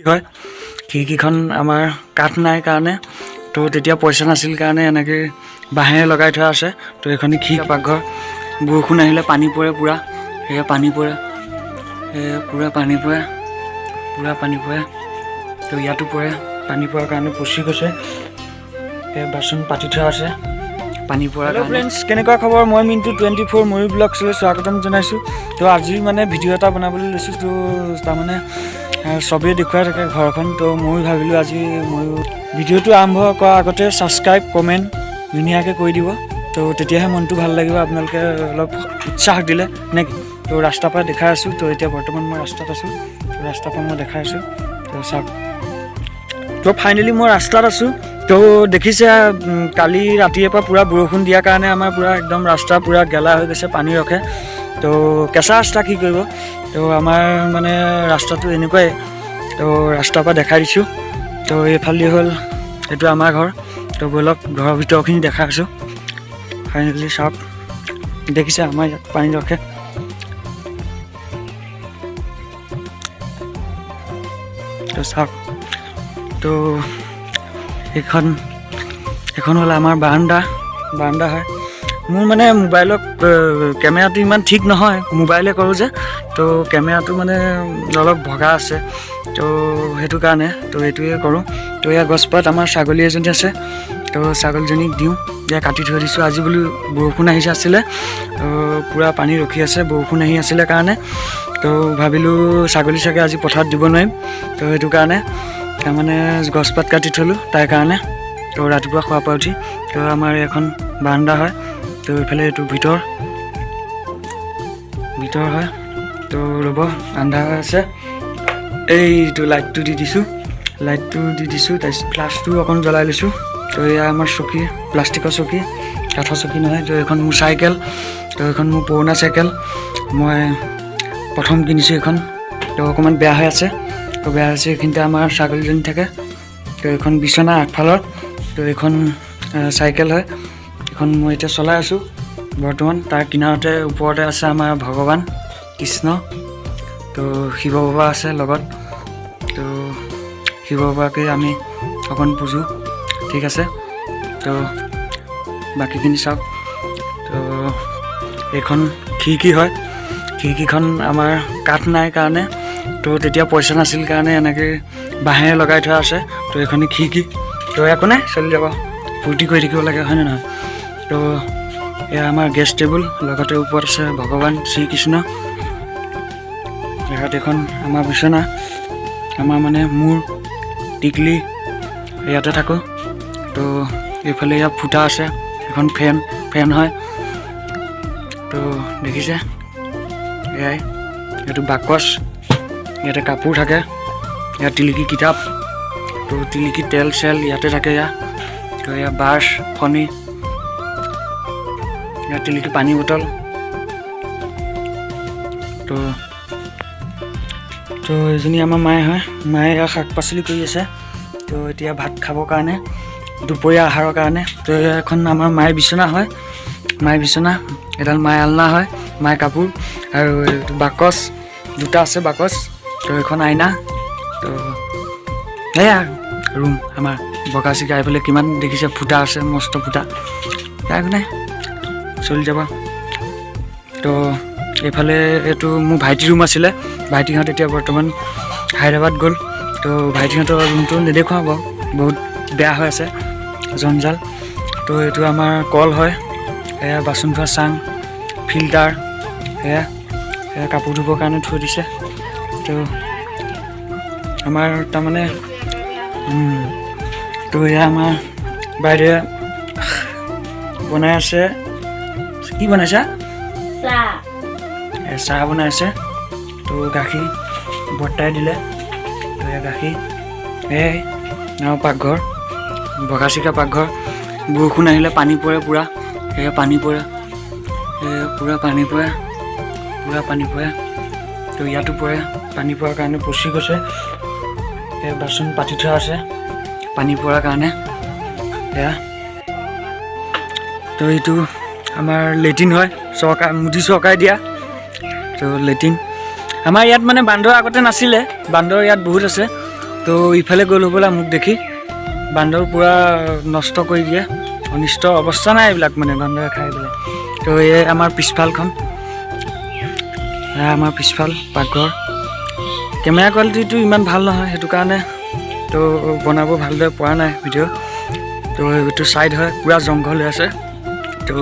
হয়, খিৰিকীখন আমাৰ কাঠ নাই কাৰণে, তো তেতিয়া পইচা নাছিল কাৰণে এনেকৈ বাঁহেৰে লগাই থোৱা আছে। তো এইখনি খিৰিকী, পাকঘৰ। বৰষুণ আহিলে পানী পৰে পূৰা, সেয়া পানী পৰে, এই পূৰা পানী পৰে, পূৰা পানী পৰে। তো ইয়াতো পৰে। পানী পৰাৰ কাৰণে পচি গৈছে। এই বাচন পাতি থোৱা আছে পানী পৰাৰ। হেল্ল' ফ্ৰেণ্ডছ, কেনেকুৱা খবৰ? মই মিণ্টু 24 ময়ূৰ ব্লগছলৈ স্বাগতম জনাইছোঁ। তো আজি মানে ভিডিঅ' এটা বনাবলৈ লৈছোঁ। তো তাৰমানে চবেই দেখুৱাই থাকে ঘৰখন, তো ময়ো ভাবিলোঁ আজি ময়ো ভিডিঅ'টো আৰম্ভ কৰাৰ আগতে ছাবস্ক্ৰাইব, কমেণ্ট ধুনীয়াকৈ কৰি দিব। তো তেতিয়াহে মনটো ভাল লাগিব, আপোনালোকে অলপ উৎসাহ দিলে, নে কি? তো ৰাস্তাৰ পৰা দেখাই আছোঁ। তো এতিয়া বৰ্তমান মই ৰাস্তাত আছোঁ। তো ৰাস্তাৰ পৰা মই দেখাই আছোঁ, তো চাওক। তো ফাইনেলি মই ৰাস্তাত আছোঁ। তো দেখিছে, কালি ৰাতিৰ পৰা পূৰা বৰষুণ দিয়াৰ কাৰণে আমাৰ পূৰা একদম ৰাস্তা পূৰা গেলা হৈ গৈছে, পানী ৰখে। তো কেঁচা ৰাস্তা, কি কৰিব? তো আমাৰ মানে ৰাস্তাটো এনেকুৱাই। তো ৰাস্তাৰ পৰা দেখাই দিছোঁ। তো এইফালেদি হ'ল, এইটো আমাৰ ঘৰ। তো ব'লক, ঘৰৰ ভিতৰখিনি দেখাই আছোঁ। ফাইনেলি চাওক, দেখিছে, আমাৰ ইয়াত পানী ৰখে। তো চাওক, তো এইখন হ'ল আমাৰ বাৰাণ্ডা, বাৰাণ্ডা হয়। মোৰ মানে মোবাইলত কেমেৰাটো ইমান ঠিক নহয়, মোবাইলে কৰোঁ যে, তো কেমেৰাটো মানে অলপ ভগা আছে। তো সেইটো কাৰণে তো এইটোৱে কৰোঁ। তো ইয়াৰ গছপাত, আমাৰ ছাগলী এজনী আছে, তো ছাগলীজনীক দিওঁ। এতিয়া কাটি থৈ দিছোঁ আজি বোলো বৰষুণ আহিছে আছিলে, তো পূৰা পানী ৰখি আছে, বৰষুণ আহি আছিলে কাৰণে। তো ভাবিলোঁ ছাগলী চাগে আজি পথাৰত দিব নোৱাৰিম। তো সেইটো কাৰণে তাৰমানে গছপাত কাটি থ'লোঁ তাইৰ কাৰণে, তো ৰাতিপুৱা শোৱাৰ পৰা উঠি। তো আমাৰ এখন বাৰাণ্ডা হয়। তো এইফালে এইটো ভিতৰ ভিতৰ হয়। তো ৰ'ব, আন্ধাৰ হৈ আছে, এইটো লাইটটো দি দিছোঁ, লাইটটো দি দিছোঁ। তাৰপিছত ফ্লাছটো অকণ জ্বলাই লৈছোঁ। তো এয়া আমাৰ চকী, প্লাষ্টিকৰ চকী, কাঠৰ চকী নহয়। তো এইখন মোৰ চাইকেল। তো এইখন মোৰ পুৰণা চাইকেল, মই প্ৰথম কিনিছোঁ এইখন। তো অকণমান বেয়া হৈ আছে, তো বেয়া হৈছে। এইখিনিতে আমাৰ ছাগলীজনী থাকে। তো এইখন বিচনা আগফালৰ। তো এইখন চাইকেল হয়, এইখন মই এতিয়া চলাই আছোঁ বৰ্তমান। তাৰ কিনাৰতে ওপৰতে আছে আমাৰ ভগৱান কৃষ্ণ। তো শিৱ বাবা আছে লগত। তো শিৱ বাবাকে আমি অকণ পূজোঁ, ঠিক আছে। তো বাকীখিনি চাওক। তো এইখন খিৰিকী হয়। খিৰিকীখন আমাৰ কাঠ নাই কাৰণে, তো তেতিয়া পইচা নাছিল কাৰণে এনেকৈ বাঁহেৰে লগাই থোৱা আছে। তো এইখনি খিৰিকী। তো একো নাই, চলি যাব, ফূৰ্তি কৰি থাকিব লাগে, হয়নে নহয়? তো এয়া আমাৰ গেছ টেবুল, লগতে ওপৰত আছে ভগৱান শ্ৰীকৃষ্ণ। ইয়াত এখন আমাৰ বিচনা, আমাৰ মানে মোৰ টিকলি ইয়াতে থাকোঁ। তো এইফালে ইয়াত ফুটা আছে, এখন ফেন, ফেন হয়। তো দেখিছে, এয়াই এইটো বাকচ, ইয়াতে কাপোৰ থাকে, ইয়াত টিলিকি কিতাপ, তো টিলিকি তেল চেল ইয়াতে থাকে ইয়াত। তো ইয়াত ব্ৰাছ, ফণি, ইয়াত টিলিকি পানী বটল। তো এজনী আমাৰ মায়ে হয়। মায়ে ইয়াত শাক পাচলি কৰি আছে। তো এতিয়া ভাত খাবৰ কাৰণে, দুপৰীয়া আহাৰৰ কাৰণে। তো এখন আমাৰ মায়ে বিচনা হয়, মায়ে বিচনা, এডাল মায়ে আলনা হয়, মায়ে কাপোৰ আৰু এইটো বাকচ দুটা আছে বাকচ। তো এইখন আইনা। তো সেয়া ৰুম আমাৰ বগা চিগা। এইফালে কিমান দেখিছে ফুটা আছে, মস্ত ফুটা। একো নাই, চলি যাব। তো এইফালে এইটো মোৰ ভাইটিৰ ৰুম আছিলে। ভাইটিহঁত এতিয়া বৰ্তমান হায়দৰাবাদ গ'ল। তো ভাইটিহঁতৰ ৰুমটো নেদেখুৱাওঁ বাৰু, বহুত বেয়া হৈ আছে, জঞ্জাল। তো এইটো আমাৰ কল হয়। এয়া বাচন ধোৱা চাং, ফিল্টাৰ, এয়া এয়া কাপোৰ ধুবৰ কাৰণে থৈ দিছে। তো আমাৰ তাৰমানে তো এয়া আমাৰ বাইদেৱে বনাই আছে। কি বনাইছা? চাহ। চাহ বনাই আছে। তো গাখীৰ বৰ্তাই দিলে। তো এয়া গাখীৰ। এয়াই আমাৰ পাকঘৰ, বগা চিকা পাকঘৰ। বৰষুণ আহিলে পানী পৰে পূৰা, সেয়া পানী পৰে, এই পূৰা পানী পৰে, পূৰা পানী পৰে। তো ইয়াতো পৰে। পানী পৰাৰ কাৰণে পচি গৈছে। এই বাচন পাতি থোৱা আছে পানী পৰাৰ কাৰণে, এয়া। তো এইটো আমাৰ লেট্ৰিন হয়, চৰকাৰ, মোদী চৰকাৰে দিয়া। তো লেট্ৰিন আমাৰ ইয়াত মানে বান্দৰ আগতে নাছিলে, বান্দৰ ইয়াত বহুত আছে। তো ইফালে গ'ল হ'বলা মোক দেখি। বান্দৰ পূৰা নষ্ট কৰি দিয়ে, অনিষ্ট অৱস্থা নাই এইবিলাক মানে বান্দৰে খাই পেলাই। তো এয়াই আমাৰ পিছফালখন, এয়া আমাৰ পিছফাল পাকঘৰ। কেমেৰা কোৱালিটিটো ইমান ভাল নহয়, সেইটো কাৰণে তো বনাব ভালদৰে পৰা নাই ভিডিঅ'। তো এইটো ছাইড হয়, পূৰা জংঘল হৈ আছে। তো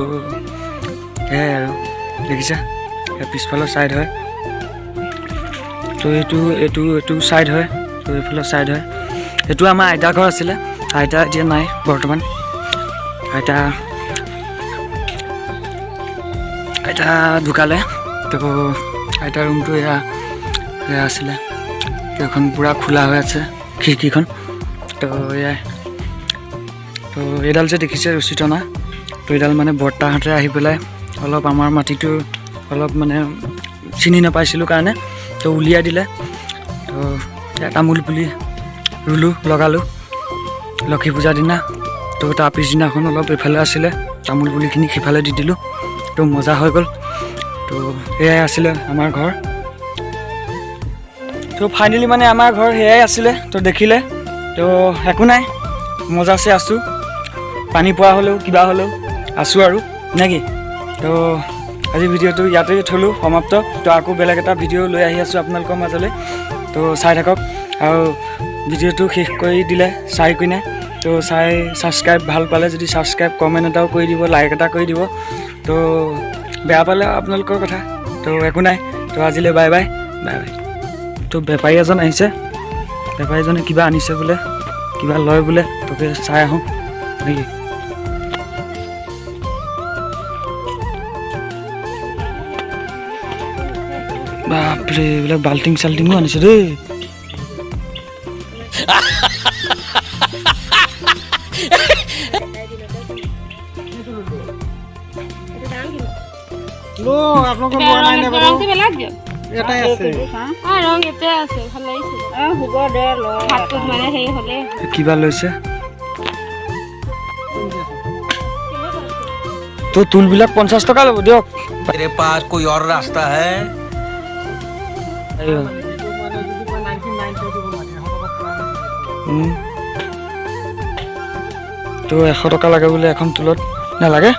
সেয়াই আৰু দেখিছা, এয়া পিছফালৰ ছাইড হয়। তো এইটো এইটো এইটো ছাইড হয়, তো এইফালৰ ছাইড হয়। এইটো আমাৰ আইতা ঘৰ আছিলে, আইতা এতিয়া নাই বৰ্তমান। আইতা আইতা ঢুকালে। তো আইতাৰ ৰুমটো এয়া এয়া আছিলে। তো এখন পূৰা খোলা হৈ আছে খিৰিকীখন। তো এয়াই। তো এইডাল যে দেখিছে ৰছী টনা, তো এইডাল মানে বৰ্তাহঁতে আহি পেলাই অলপ আমাৰ মাটিটো অলপ মানে চিনি নাপাইছিলোঁ কাৰণে তো উলিয়াই দিলে। তো এয়া তামোল পুলি ৰুলোঁ, লগালোঁ লক্ষী পূজাৰ দিনা। তো তাৰ পিছদিনাখন অলপ এইফালে আছিলে তামোল পুলিখিনি, সিফালে দি দিলোঁ। তো মজা হৈ গ'ল। তো এয়াই আছিলে আমাৰ ঘৰ। তো ফাইনেলি মানে আমাৰ ঘৰ সেয়াই আছিলে, তো দেখিলে। তো একো নাই, মজাছে আছোঁ। পানী পোৱা হ'লেও কিবা হ'লেও আছোঁ আৰু, নে কি? তো আজি ভিডিঅ'টো ইয়াতে থ'লোঁ সমাপ্ত। তো আকৌ বেলেগ এটা ভিডিঅ' লৈ আহি আছোঁ আপোনালোকৰ মাজলৈ, তো চাই থাকক। আৰু ভিডিঅ'টো শেষ কৰি দিলে চাই কিনে, তো চাই ছাবস্ক্ৰাইব ভাল পালে যদি ছাবস্ক্ৰাইব, কমেণ্ট এটাও কৰি দিব, লাইক এটা কৰি দিব। তো বেয়া পালে আপোনালোকৰ কথা, তো একো নাই। তো আজিলৈ বাই বাই, বাই বাই। তো বেপাৰী এজন আহিছে, বেপাৰীজনে কিবা আনিছে বোলে, কিবা লয় বোলে, তোকে চাই আহোঁ নেকি? বাপৰে, এইবিলাক বাল্টিং চাল্টিঙো আনিছে দেই। কিবা লৈছে তো তুলবিলাক 50 টকা ল'ব দিয়ক। मेरे पास कोई और रास्ता है? তো 100 টকা লাগে বোলে এখন তুলত, নালাগে?